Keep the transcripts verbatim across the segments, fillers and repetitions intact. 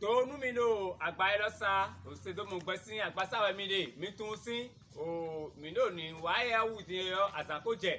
Do nú mi ɖo agba élɔ́ sá, ɖo Sedomɔ gbɛ sín agbasá wɛ mi ɖe, mi tunwun sín, o mǐ ɖo nǐ wa éyɛ́ wú din é ɔ́, azǎn ko jɛ.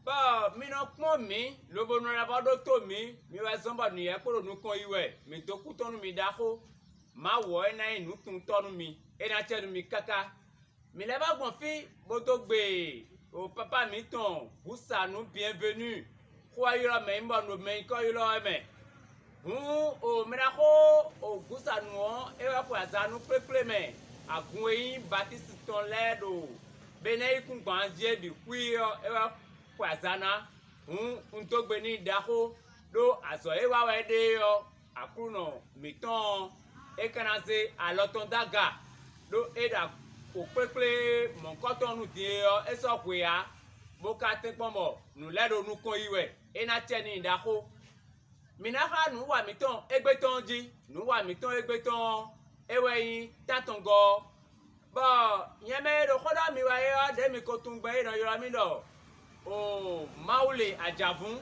Bɔ mi nɔ kpɔ́n mǐ, lobo nɔ lɛ́ vɔ́ ɖótó mǐ, mi wɛ zɔ́n bɔ nǔyɛ́ kpo ɖo nukɔn yi wɛ, mǐ dó kú tɔn nú mi ɖaxó. Mawu ɔ́ é ná nyí nǔtunwunntɔ́ nú mi, é ná acɛ nú mi káká. Mǐ lɛ́ vɔ́ gbɔn fí, bó dó gbe o pápá mǐtɔn Husanu Bienvenu, xó ɔ́ ylɔ́ mɛ nyí bɔ ɖo mɛ nyí kɔ́ ylɔ́ wɛ mɛ. Hǔn o mɛɖaxó o Husanu ɔ́, é wɛ xwe azǎn nú kplékplé mɛ agun e nyí Batísi tɔn lɛ́ɛ ɖo Benɛ́yíkúngban jí é bǐ xwí ɔ́, é wɛ xwe azǎn ná. Hǔn un dó gbe n'i ɖaxó, ɖó azɔ̌ e wa wɛ é ɖe é ɔ́, Aklúnɔ mǐtɔn ɔ́, é ka ná zé alɔ tɔn dó aga, ɖó é ɖo akpokplékplé mɔ̌hunkɔtɔn nú din é ɔ́, é sɔ́ hwe ǎ, bó ka tɛ́nkpɔ́n bɔ nǔ lɛ́ɛ ɖo nukɔn yi wɛ, é ná acɛ n'i ɖaxó. Mǐ ná xá nǔwa mǐtɔn égbé tɔn ɔ́ jí. Nǔwa mǐtɔn égbé tɔn ɔ́, é wɛ nyí tántɔngɔ́ ɔ́, bɔ nyɛ mɛ e ɖo xó ɖɔ mi wɛ é ɔ́, ɖě mi ko tunwun gbɛn e è nɔ ylɔ́ mì ɖɔ o Mawu le ajǎvún,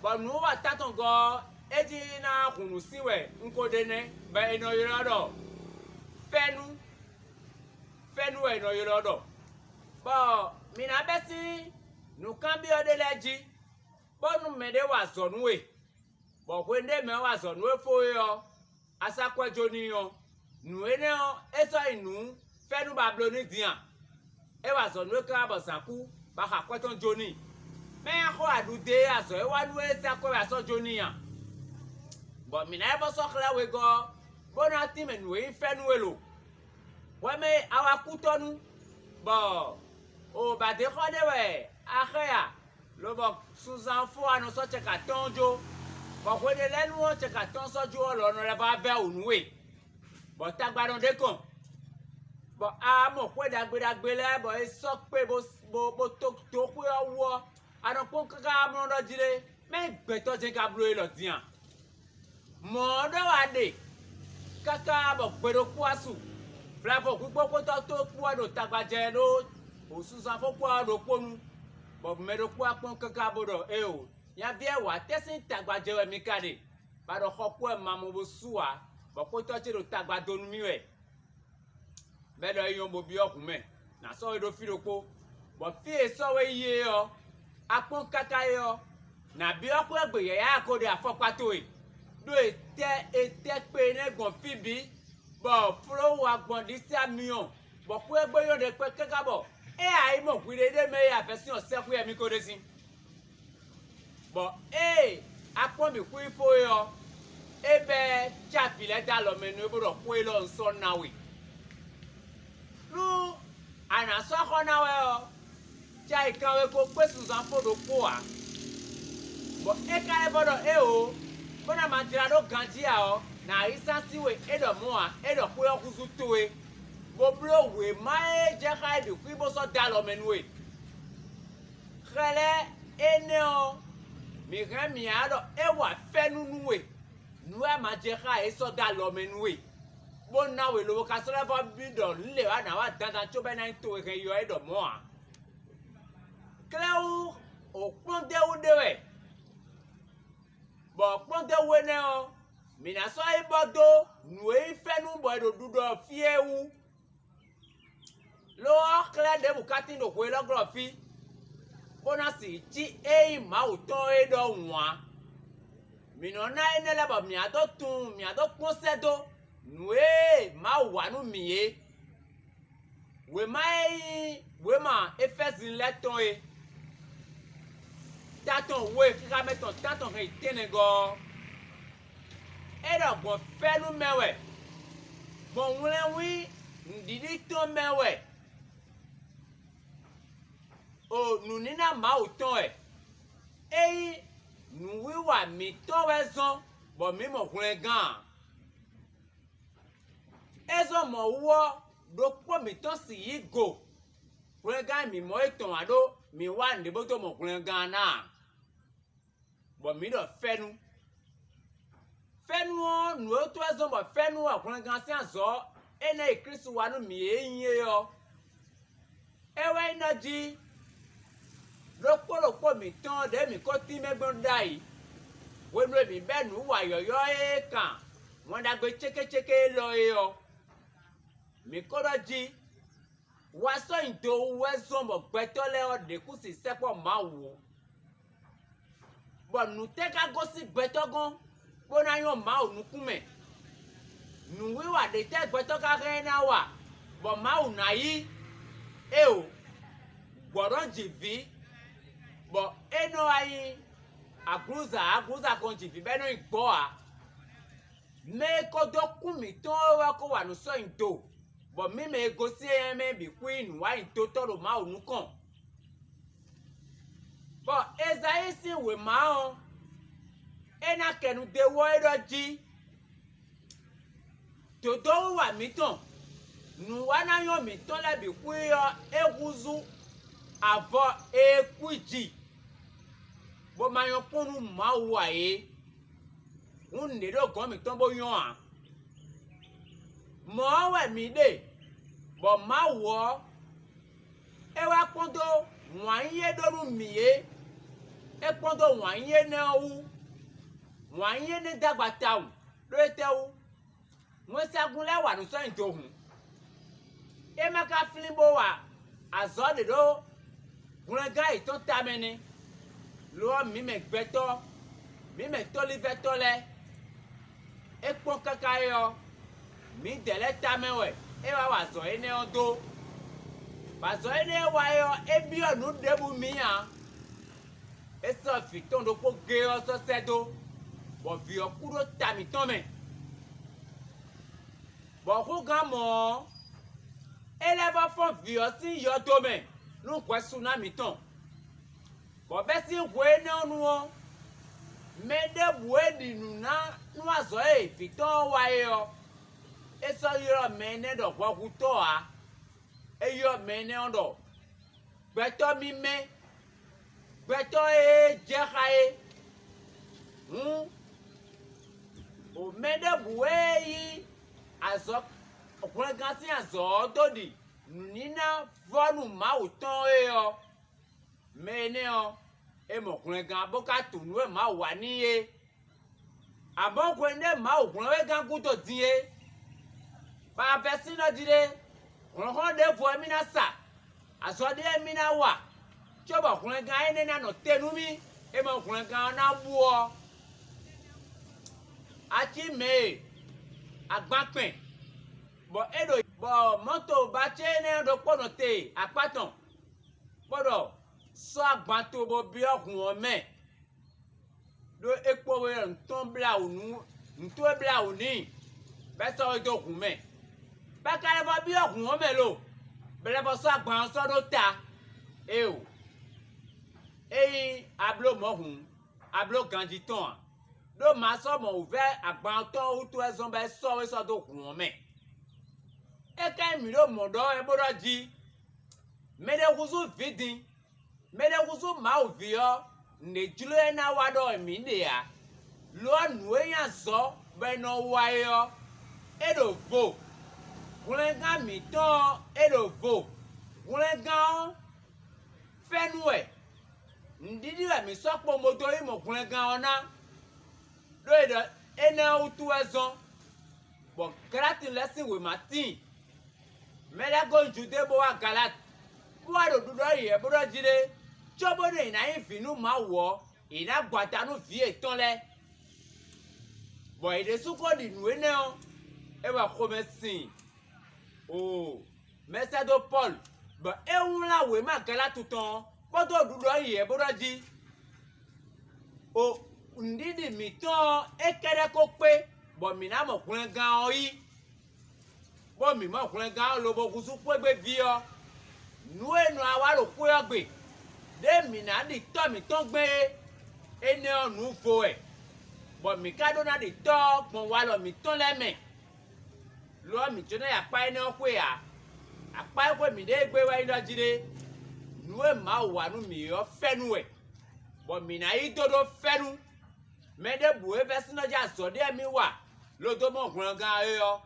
bɔ nǔ wa tántɔngɔ́ ɔ́, é jí ná hun nǔ sin wɛ un ko ɖe nɛ́, bɔ è nɔ ylɔ́ ɖɔ fɛ́nú. Fɛ́nú wɛ è nɔ ylɔ́ ɖɔ, bɔ mǐ ná bɛ́ sín nǔkanbyɔ́ ɖé lɛ́ɛ jí, bónú mɛɖé wa azɔ̌ nú we, bɔ hwenu ɖé mɛ ɔ́ wa azɔ̌ nú we fó é ɔ́, a sɔ́ akwɛ́ jó n'i ɔ́, nǔ énɛ́ ɔ́, é sɔ́ nyí nǔ fɛ́nú ba bló n'i din a? É wa azɔ̌ nú we káká bɔ zǎn kú, bɔ a xa akwɛ́ tɔn jó n'i. Mɛ nyí axɔ́ aɖudé e azɔ̌ e wa nú we é sín akwɛ́ wɛ a sɔ́ jó n'i a? Bɔ mǐ ná yi vɔ́ sɔ́ xlɛ́ wegɔ́ ɔ́, bó ná tínmɛ nǔ e nyí fɛ́nú we lo. Hwɛ mɛ e a wá kú tɔ́ nu, bɔ o bǎdéxɔ ɖé wɛ a xɛ a, lobɔ sunzán fó a nɔ sɔ́ cɛka tɔn jó, bɔ hwe ɖé lɛ́ɛ nu ɔ́, cɛka tɔn sɔ́ jó ɔ́ lɔ nɔ lɛ́ vɔ́ vɛ́ wǔ nú we, bɔ tagba nɔ ɖ'é kɔn, bɔ a mɔ xwé ɖagbe ɖagbe lɛ́ɛ bɔ è sɔ́ kpé bó bó bó tó dó xwé ɔ́ wú ɔ́, a nɔ kpɔ́n káká amlɔ ɖɔ jí lé, mɛ gbɛtɔ́ jɛ́n ka bló élɔ́ din a? Mɔ̌ ɔ́ ɖɔ wɛ a ɖe káká bɔ gbe ɖokpó wá su. Vlɛ̌vɔ́ gbígbó xwétɔ́ tó kpó wɛ ɖo tagbajɛ ɖó wǒsúzanfó kpó ɔ́ ɖokpó nu, bɔ mɛ ɖokpó wá kpɔ́n káká bó ɖɔ: Éeǒ, nyaví ɛ́ wǎ tɛ́ sín tagbajɛ wɛ mi ka ɖe, bɔ a ɖɔ xɔ kú wɛ ma mɔ bó sú ǎ, bɔ xwétɔ́ ce ɖo tagba dó nú mì wɛ? Bɔ é ɖɔ é nyɔ́ bó byɔ́ hǔn mɛ, nǎ sɔ́ we ɖó fí ɖokpó, bɔ fí e è sɔ́ we yi é ɔ́, a kpɔ́n káká é ɔ́, nǎ byɔ́ xwé gbe yǎyá ko ɖe afɔkpa towe, ɖó è tɛ́ è tɛ́ kpe énɛ́ gbɔn fí bǐ, bɔ fló wa gbɔn ɖisí amyɔ, bɔ xwé gbe nyɔ́ ɖe kpɛ́ káká bɔ é ǎ yi mɔ hwiɖée ɖé mɛ e avɛ́sin ɔ́ sɛ́ xwé wɛ mì ko ɖe sín. Bɔ ée a kpɔ́n mǐ xwífó é ɔ́, é bɛ́ cávi lɛ́ɛ dó alɔ mɛ nú we bó ɖɔ xó élɔ́ un sɔ́ ná we. Nú a nǎ sɔ́ xɔ ná wɛ ɔ́, cayi kanweko kpé sunzán fó ɖokpó ǎ. Bɔ é ka lɛ́ vɔ ɖɔ éeǒ, bó ná ma jlá ɖó ganjí ǎ ɔ́, nǎ yí sán sí we é ɖɔ mɔ̌ ǎ; é ɖɔ xwé ɔ́ húzú towe, bó bló wěma e jɛ xá é bǐ xwí bó sɔ́ dó alɔ mɛ nú we. Xlɛ́ énɛ́ ɔ́, mǐ hɛn mǐ ǎ ɖɔ é wa fɛ́nú nú we, nǔ e a ma jɛ xá ǎ é sɔ́ dó alɔ mɛ nú we, bó ná we lobo ka sɔ́ lɛ́ vɔ́ bí ɖɔ nǔ lě wɛ a nǎ wa dandan cóbɔ é ná nyí towe hɛn ylɔ́ é ɖɔ mɔ̌ ǎ. Klɛ́wú, wǒkplɔ́ndéwú ɖé wɛ, bɔ kplɔ́ndéwú énɛ́ ɔ́, mǐ ná sɔ́ yi bɔ dó nǔ e nyí fɛ́nú bɔ è ɖo ɖuɖɔ fí é wú. Lo ɔ́, xlɛ́ ɖěbǔ ka tín ɖo hwe élɔ́ glɔ́ fí, bó ná sixú cí ée nyí Mawu tɔn é ɖɔhun ǎ. Mǐ nɔ ná énɛ́ lɛ́ɛ bɔ mǐ á dó tunwun, mǐ á dó kpɔ́n sɛ́ dó nǔ e Mawu wa nú mǐ é. Wěma e nyí wěma Efɛ́zinu lɛ́ɛ tɔn é, ta tɔn we, xixa mɛ tɔn tántɔn hɛn yi tɛ́nnɛgɔ́ ɔ́, é ɖɔ gbɔn fɛ́nú mɛ wɛ, gbɔn wlɛ́nwín nǔɖiɖi tɔn mɛ wɛ, o nǔníná Mawu tɔn wɛ. É nyí nǔwiwa mǐtɔn wɛ zɔ́n bɔ mǐ mɔ hwlɛngán ǎ. É zɔ́n mɔ̌ wú ɔ́, ɖokpó mǐtɔn sixú yí go hwlɛngán e mǐ mɔ é tɔn ǎ ɖó mǐ wa nǔɖé bó dó mɔ hwlɛngán ná ǎ, bɔ mǐ ɖɔ fɛ́nú. Fɛ́nú ɔ́, nǔ e wútu wɛ zɔ́n bɔ fɛ́nú wa hwlɛngán sín azɔ̌ énɛ́ e Klísu wa nú mǐ é nyí é ɔ́, é wɛ nyí nɔ jí ɖokpó ɖokpó mǐtɔn ɖě mǐ ko tínmɛ gbɔn ɖ'ayǐ, hwenu e mǐ bɛ́ nǔ wa yɔ̌yɔ́ e kan Wɛn Ɖagbe cékécéké élɔ́ é ɔ́, mǐ ko ɖɔ jí: Wá sɔ́ nyi do wú wɛ zɔ́n bɔ gbɛtɔ́ lɛ́ɛ ɔ́ ɖě kún sin sɛkpɔ́ Mawu ó. Bɔ nǔtɛ́ ka gosín gbɛtɔ́ gɔ́n bó ná nyɔ́ Mawu nukún mɛ? Nǔwiwa ɖětɛ́ gbɛtɔ́ ka hɛn ná wa bɔ Mawu ná yí? Éeǒ, gbɔ̌ nɔ ji vǐ, bɔ é nɔ wá nyí aglǔza aglǔza kɔn ji vǐ bɔ é nɔ nyí gbɔ̌ ǎ. Mɛ e ko dó kún mǐtɔn é wɛ ko wa nǔ sɔ́ nyi do, bɔ mǐ mɛ e gosín éyɛ́ mɛ bǐ xwí nǔwanyido tɔn ɖo Mawu nukɔn. Bɔ Ezayíi sín wěma ɔ́, é ná kɛ nu d'é wú ɔ́ é ɖɔ jí: Dǒdó wiwa mǐtɔn, nǔwanányɔ́ mǐtɔn lɛ́ɛ bǐ xwí ɔ́, é húzú avɔ e kwíji, bó ma nyɔ́ kpɔ́n nú Mawu ǎ é. Hǔn nǔɖé ɖo gɔ̌n mǐtɔn bó nyɔ́ ǎ. Mɔ̌ ɔ́ wɛ mǐ ɖe, bɔ Mawu ɔ́, é wá kpɔ́n dó wǎn yíyí e ɖó nú mǐ é; é kpɔ́n dó wǎn yíyí énɛ́ ɔ́ wú. Wǎn yíyí énɛ́ dó agba tawun, ɖó étɛ́wú? Wɛnsagun lɛ́ɛ wa nǔ sɔ́ nyi do hǔn. É ma ka flín bó wa azɔ̌ ɖě ɖó hwlɛngán yětɔn tamɛ nɛ́. Lo ɔ́, mǐ mɛ gbɛtɔ́, mǐ mɛ tóliví tɔn lɛ́ɛ, é kpɔ́n káká é ɔ́, mǐdɛɛ lɛ́ɛ tamɛ wɛ é wá wa azɔ̌ énɛ́ ɔ́ dó. Bɔ azɔ̌ énɛ́ e wa é ɔ́, é byɔ́ nǔ ɖěbǔ mǐ ǎ. É sɔ́ vǐ tɔn ɖokpó géé ɔ́ sɔ́ sɛ́ dó, bɔ vǐ ɔ́ kú ɖó ta mǐtɔn mɛ. Bɔ xúgán mɔ̌ ɔ́, é lɛ́ vɔ́ fɔ́n vǐ ɔ́ sín yɔdo mɛ nú hwɛsúná mǐtɔn. Bɔ bɛ́sín hwe énɛ́ ɔ́ nu ɔ́, mɛ ɖěbǔ e ɖi nǔ ná nú azɔ̌ e vǐ tɔn ɔ́ wa é ɔ́, é sɔ́ ylɔ́ mɛ énɛ́ ɖɔ hwɛhutɔ́ ǎ; é ylɔ́ mɛ énɛ́ ɔ́ ɖɔ gbɛtɔ́ mímɛ́, gbɛtɔ́ e jɛ xá é. Hǔn, o mɛ ɖěbǔ e yí azɔ̌ hwlɛngán sín azɔ̌ ɔ́ dó ɖi nǔníná vɔ́nu Mawu tɔn é ɔ́, mɛ énɛ́ ɔ́, è mɔ hwlɛngán bó ka tunwun nǔ e Mawu wa n'i é. Amɔ̌ hwenu ɖé Mawu hwlɛ́n wegán gúdo din é, bɔ avɛsínnɔ jí ɖé, hlɔ̌nhlɔ́n ɖěvo wɛ mì ná sa, azɔ̌ ɖé wɛ mì ná wa, cóbɔ hwlɛngán énɛ́ ná nɔ te nú mì, è mɔ hwlɛngán ɔ́ ná bú ɔ́. Ací mɛ e agban kpɛn, bɔ é ɖo bɔ mɔ̌to bacé énɛ́ ɔ́ ɖokpó nɔ te akpá tɔn, bó ɖɔ: Sɔ́ agban towe bó byɔ́ hǔn ɔ́ mɛ, ɖó é kpó we ɖɔ nǔ tɔn blá wǔ nú nǔ towe blá wǔ n'i, bɔ é sɔ́ we dó hǔn mɛ. Bɔ é ka lɛ́ vɔ́ byɔ́ hǔn ɔ́ mɛ lo, bɔ é lɛ́ vɔ́ sɔ́ agban ɔ́ sɔ́ ɖó ta. Éeǒ, ényí a bló mɔ̌ hǔn, a bló ganjí tɔn ǎ, ɖó ma sɔ́ mɔ wǔvɛ́ agban ɔ́ tɔn ɔ́ wútu wɛ zɔ́n bɔ é sɔ́ we sɔ́ dó hǔn ɔ́ mɛ. É ka nyí mǐ ɖo mɔ̌ ɖɔ wɛ bó ɖɔ jí: Mɛ ɖé húzú vǐ din, mɛ ɖé húzú Mawu ví ɔ́, nǔ e jló e ná wa ɖɔ wɛ mǐ ɖe ǎ; lo ɔ́, nǔ e nyí azɔ̌ bɔ è nɔ wa é ɔ́, é ɖo vo; hwlɛngán mǐtɔn ɔ́, é ɖo vo; hwlɛngán ɔ́, fɛ́nú wɛ. Nǔɖiɖi wɛ mǐ sɔ́ kpɔ́n bó dó yi mɔ hwlɛngán ɔ́ ná, ɖó è ɖɔ énɛ́ ɔ́ wútu wɛ zɔ́n, bɔ Galati lɛ́ɛ sín wěma tíin. Mɛ lɛ́ɛ gosín Judée bó wá Galati, bó wá ɖo ɖiɖɔ yě bó ɖɔ jí ɖé, cóbónú è nǎ nyí vǐ nú Mawu ɔ́, è nǎ gbɔ ata nú vǐ yětɔn lɛ́ɛ, bɔ yě ɖésú ko ɖi nǔ énɛ́ ɔ́, é wɛ xomɛ sin. Oo, mɛ sɛ́ dó Pɔ́lu, bɔ é wlán wěma Galati tɔn ɔ́, kpódó ɖuɖɔ yě bó ɖɔ jí: O, nǔɖiɖi mǐtɔn ɔ́, é kɛ́ɖɛ́ ko kpé, bɔ mǐ ná mɔ hwlɛngán ɔ́ yí, bó mǐ mɔ hwlɛngán ɔ́ lobo húzú xwé gbe ví ɔ́. Nǔ e nɔ wa ɖo xwé ɔ́ gbe, ɖěe mǐ ná ɖi Tɔ́ mǐtɔn gbɛn é, énɛ́ ɔ́ nǔ vo wɛ, bɔ mǐ ka ɖó ná ɖi Tɔ́ ɔ́ gbɔn walɔ mǐtɔn lɛ́ɛ mɛ. Lo ɔ́, mǐ jló ná yi akpá énɛ́ ɔ́ xwé ǎ. Akpá e xwé mǐ ɖe é gbe wɛ nyí ɖɔ jí ɖé: nǔ e Mawu wa nú mǐ é ɔ́ fɛ́nú wɛ, bɔ mǐ ná yí dó ɖó fɛ́nú. Mɛ ɖěbǔ e vɛ́ sín nɔ jɛ azɔ̌ ɖé wɛ mì wa, lo dó mɔ hwlɛngán é ɔ́,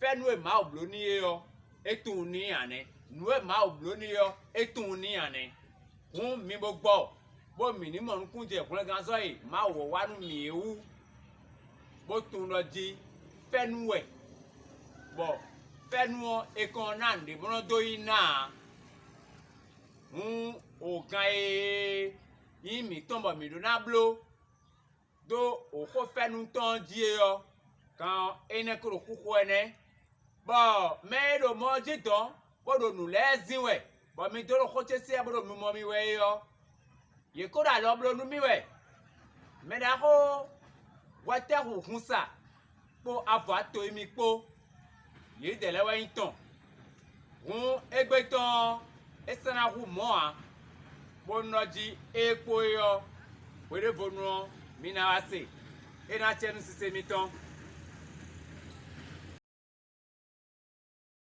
fɛ́nú e Mawu bló n'i é ɔ́, é tunwun n'i ǎ nɛ́; nǔ e Mawu bló n'i é ɔ́, é tunwun n'i ǎ nɛ́. Hǔn mi bo gbɔ, bó mǐ ní mɔ nukúnnú jɛ hwlɛngánzɔ́ e Mawu ɔ́ wa nú mǐ é wú, bó tunwun ɖɔ jí fɛ́nú wɛ, bɔ fɛ́nú ɔ́, è kɔn ná nǔɖé bó nɔ́ dó yí ná ǎ. Hǔn, o gan e nyí mǐtɔn bɔ mǐ ɖó ná bló dó xó fɛ́nú tɔn ɔ́ jí é ɔ́, gan ɔ́, énɛ́ ko ɖo xúxú wɛ nɛ́, bɔ mɛ e ɖo mɔ ɔ́ jí dɔn bó ɖo nǔ lɛ́ɛ zin wɛ, bɔ mi dó ɖo xó ce sɛ́ bó ɖo nu mɔ mì wɛ é ɔ́, yě ko ɖo alɔ bló nú mì wɛ. Mɛ ɖaxó hwɛtɛ́hunhunsa kpó avɔ̌ ato e mi kpó, yědɛɛ lɛ́ɛ wɛ nyí tɔn. Hǔn égbé tɔn ɔ́, é sɔ́ ná hu mɔ̌ ǎ, bó nɔ jí ée kpó é ɔ́, hweɖěvonu ɔ́, mi ná wá se; é ná acɛ nú sise mitɔn.